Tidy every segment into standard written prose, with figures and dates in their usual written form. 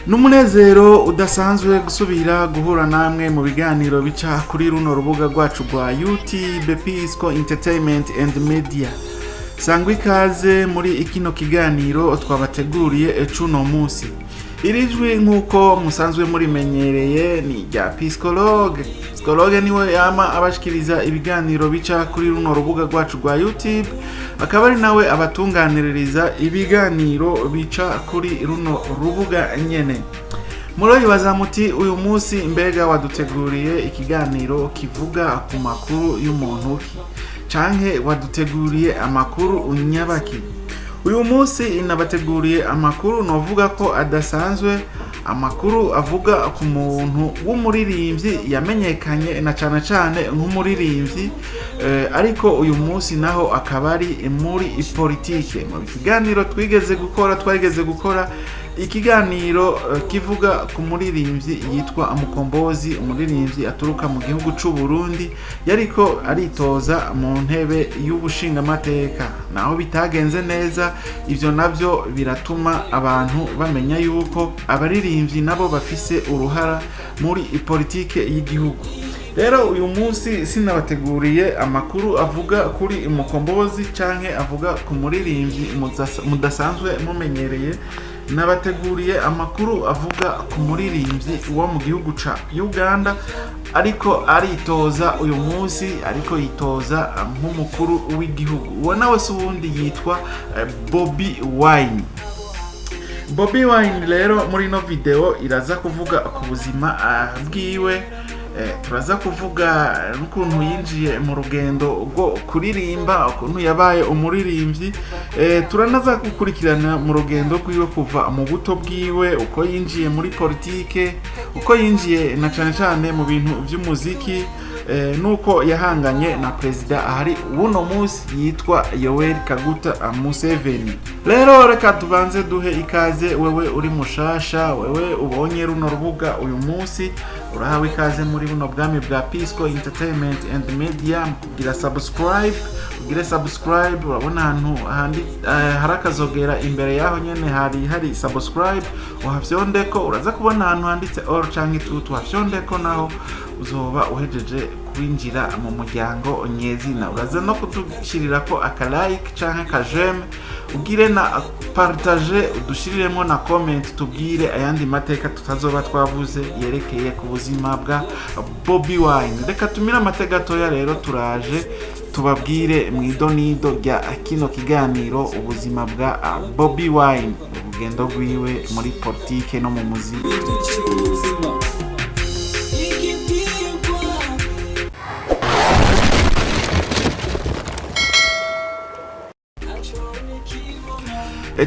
N'umunezero udasanzwe gusubira guhura namwe mu biganiro bica kuri runo rubuga rwacu rwa YouTube, Pisco Entertainment and Media. Sangwa ikaze muri kino kiganiro twabateguriye cuno munsi. Iri jwi, nk'uko musanzwe murimenyereye, ni rya Piscologue. Piscologue niwe yama abashikiriza ibiganiro bica kuri runo rubuga rwacu rwa YouTube, akaba ari nawe abatunganiririza ibiganiro bica kuri runo rubuga nyene. Murabibaza muti: "Uyu munsi mbega waduteguriye ikiganiro kivuga ku makuru y'umuntu ki, canke waduteguriye amakuru nyabaki?" Uyu munsi nabateguriye amakuru novuga ko adasanzwe, amakuru avuga ku muntu w'umuririmbyi yamenyekanye na cane cane nk'umuririmbyi, ariko uyu munsi naho akaba ari muri politike. Mu kiganiro twigeze gukora, twarigeze gukora ikiganiro kivuga ku muririmbyi yitwa Mukombozi, umuririmbyi aturuka mu gihugu c'u Burundi, yariko aritoza mu ntebe y'ubushingamateka, naho bitagenze neza. Ivyo navyo biratuma abantu bamenya yuko abaririmbyi nabo bafise uruhara muri politike y'igihugu. Rero uyu munsi sinabateguriye amakuru avuga kuri Mukombozi canke avuga ku muririmbyi mudasanzwe mumenyereye. Nabateguriye amakuru avuga ku muririmbyi wo mu gihugu ca Uganda, ariko aritoza uyu munsi, ariko yitoza nk'umukuru w'igihugu. Uwo nawe si uwundi, yitwa Bobi Wine. Bobi Wine rero, muri ino video iraza kuvuga ku buzima bwiwe. Turaza kuvuga n'ukuntu yinjiye mu rugendo rwo kuririmba, ukuntu yabaye umuririmbyi. Turanaza gukurikirana mu rugendo rwiwe kuva mu buto bwiwe, uko yinjiye muri politike, uko yinjiye na cane cane mu bintu vy'umuziki, nuko yahanganye na perezida ahari buno munsi yitwa Yoweri Kaguta Museveni. Rero reka tubanze duhe ikaze wewe uri mushasha, wewe ubonye runo rubuga uyu munsi. Urahawe ikaze muri buno bwami bwa Pisco Entertainment and Media. Kugira subscribe, ugire subscribe. Urabona ahantu handi hari akazogera, imbere yaho nyene hari subscribe, uhafyondeko. Uraza kubona ahantu handitse all canke tout, uhafyondeko, naho uzoba uhejeje kwinjira mu muryango nyezina. Uraza no kudushyirirako aka like canke aka j'aime, ugire na partage, udushiriremo na comment, tubwire ayandi mateka tutazoba twavuze yerekeye ku buzima bwa Bobi Wine. Reka tumire amateka gatoya, rero turaje tubabwire mu idonido rya kino kiganiro ubuzima bwa Bobi Wine, urugendo rwiwe muri politike no mu muziki. Ubuzima igipigwa.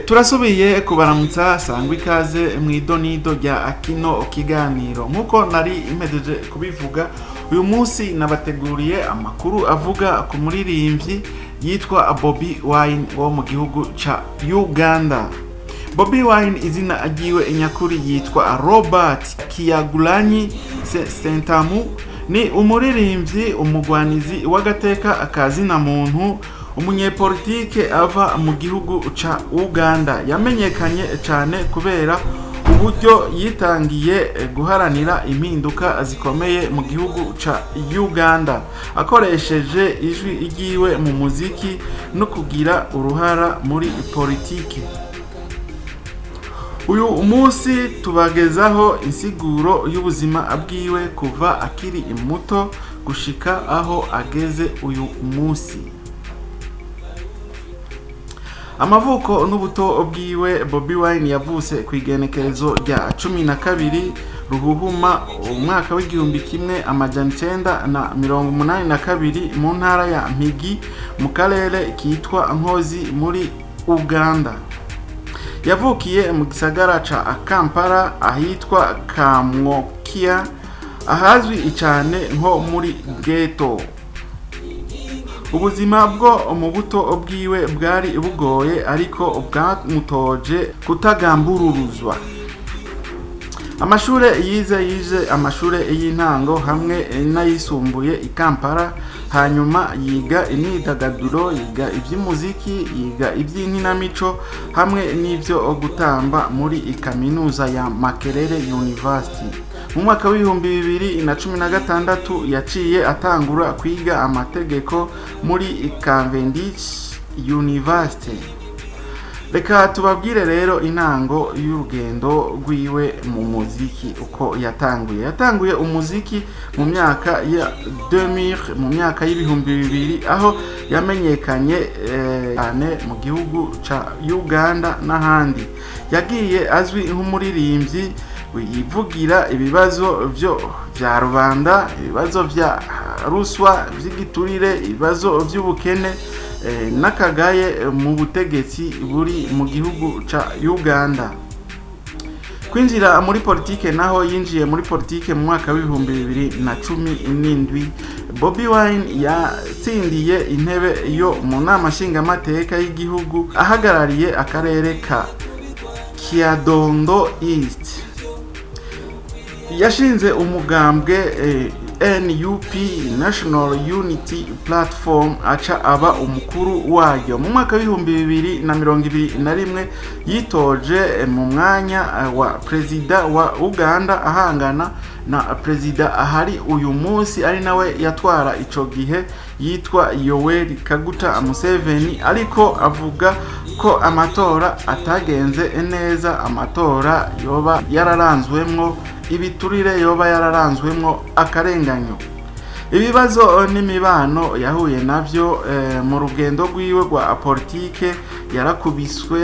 Turasubiye kubaramutsa, sangwa ikaze mu idonido rya kino kiganiro. Nk'uko nari impejeje kubivuga, uyu munsi nabateguriye amakuru avuga ku muririmbyi yitwa Bobi Wine wo mu gihugu ca Uganda. Bobi Wine, izina ryiwe nyakuri yitwa Robert Kyagulanyi Sentamu, ni umuririmbyi, umugwanizi w'agateka akazina muntu, umunyepolitike ava mu gihugu ca Uganda. Yamenyekanye cyane kubera uburyo yitangiye guharanira impinduka zikomeye mu gihugu ca Uganda, akoresheje ijwi ryiwe mu muziki no kugira uruhara muri politike. Uyu munsi tubagezaho insiguro y'ubuzima bwiwe kuva akiri muto gushika aho ageze uyu munsi. Amavuko n'ubuto bwiwe: Bobi Wine yavutse ku igenekerezo rya 12 Ruhuhuma umwaka w'1982 mu ntara ya Mpigi, mu karere kitwa Nkozi muri Uganda. Yavukiye mu gisagara ca Kampala, ahitwa Kamwokya, ahazwi cyane nko muri ghetto. Ubuzima bwo mu buto bwiwe bwari bugoye, ariko bwamutoje kutagambururuzwa. Amashure yize amashure y'intango hamwe n'ayisumbuye i Kampala, hanyuma yiga imyidagaduro, yiga iby'umuziki, yiga iby'inkinamico hamwe n'ibyo gutamba muri kaminuza ya Makerere University. Mu mwaka w'2016 yaciye atangura kwiga amategeko muri Cavendish University. Reka tubabwire rero intango y'urugendo rwiwe mu muziki, uko yatanguye. Yatanguye umuziki mu myaka ya 2000, mu myaka y'2000, aho yamenyekanye cyane mu gihugu ca Uganda n'ahandi. Yagiye azwi nk'umuririmbyi yivugira ibibazo byo vya rubanda, ibibazo vya ruswa, vy'igiturire, ibibazo vy'ubukene n'akagaye mu butegetsi buri mu gihugu ca Uganda. Kwinjira muri politike naho, yinjiye muri politike mu mwaka w'2017. Bobi Wine yatsindiye intebe yo mu nama nshingamateka y'igihugu ahagarariye akarere ka Kyadondo East. Yashinze umugambwe NUP, National Unity Platform, aca aba umukuru waryo. Mu mwaka w'2021 yitoje mu mwanya wa perezida wa Uganda, ahangana na perezida ahari uyu munsi, ari nawe yatwara ico gihe, yitwa Yoweri Kaguta Museveni. Ariko avuga ko amatora atagenze neza, amatora yoba yararanzwemwo ibiturire, yoba yararanzwemwo akarenganyo. Ibibazo n'imibano yahuye navyo mu rugendo rwiwe rwa politike: yarakubiswe,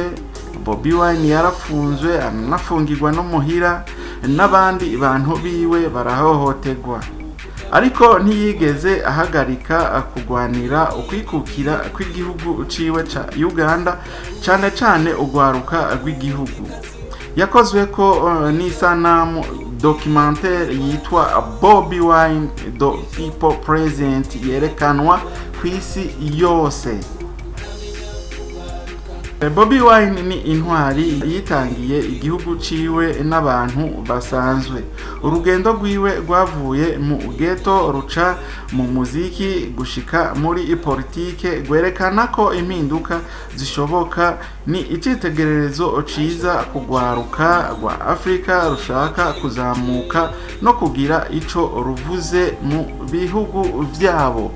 Bobi Wine yarafunzwe, anafungirwa no muhira, n'abandi bantu biwe barahohoterwa, ariko ntiyigeze ahagarika kugwanira ukwikukira kw'igihugu ciwe ca Uganda, cane cane urwaruka rw'igihugu. Yakozwe ko n'isanamu documentaire yitwa Bobi Wine the People President, yerekanwa ku isi yose. Bobi Wine ni intwari yitangiye igihugu ciwe n'abantu basanzwe. Urugendo rwiwe rwavuye mu ghetto, ruca mu muziki, gushika muri politike, rwerekana ko impinduka zishoboka. Ni icitegererezo ciza kugwaruka rwa Afrika rushaka kuzamuka no kugira ico ruvuze mu bihugu vyabo.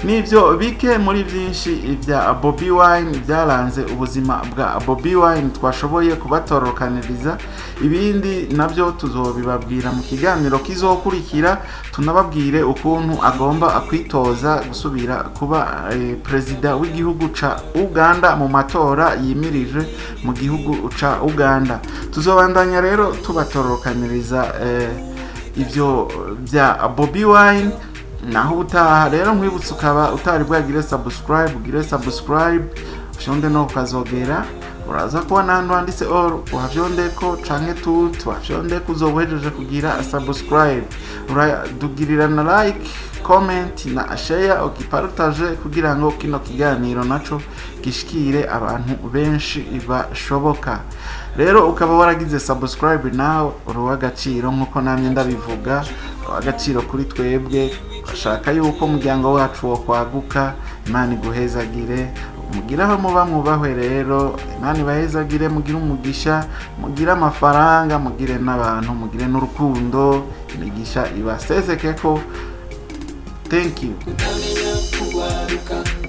Nivyo bike muri vyinshi vya Bobi Wine byaranze ubuzima bwa Bobi Wine twashoboye kubatorokaniriza. Ibindi navyo tuzobibabwira mu kiganiro kizokurikira, tunababwire ukuntu agomba kwitoza gusubira kuba perezida w'igihugu ca Uganda mu matora yimirije mu gihugu ca Uganda. Tuzobandanya rero tubatorokaniriza ivyo bya Bobi Wine. Naho ubutaha rero, nkwibutsa, ukaba utari bwagire subscribe, ugire subscribe, ufyonde no ukazogera, uraza kubona ahantu handitse all, uhavyondeko, canke tout, uhavyondeko, uzoba uhejeje kugira subscribe. Uradugirira na like, comment na share, ugipartage kugira ngo kino kiganiro naco gishikire abantu benshi bashoboka. Rero ukaba waragize subscribe, nawe uri uw'agaciro, nk'uko namye ndabivuga, uw'agaciro kuri twebwe. Urashaka yuko umuryango wacu wo kwaguka. Imana iguhezagire, mugire aho muba mwubahwe. Rero Imana ibahezagire, mugire umugisha, mugire amafaranga, mugire n'abantu, mugire n'urukundo. Imigisha ibasezeke ko. Thank you. Kutamenya kugwaruka.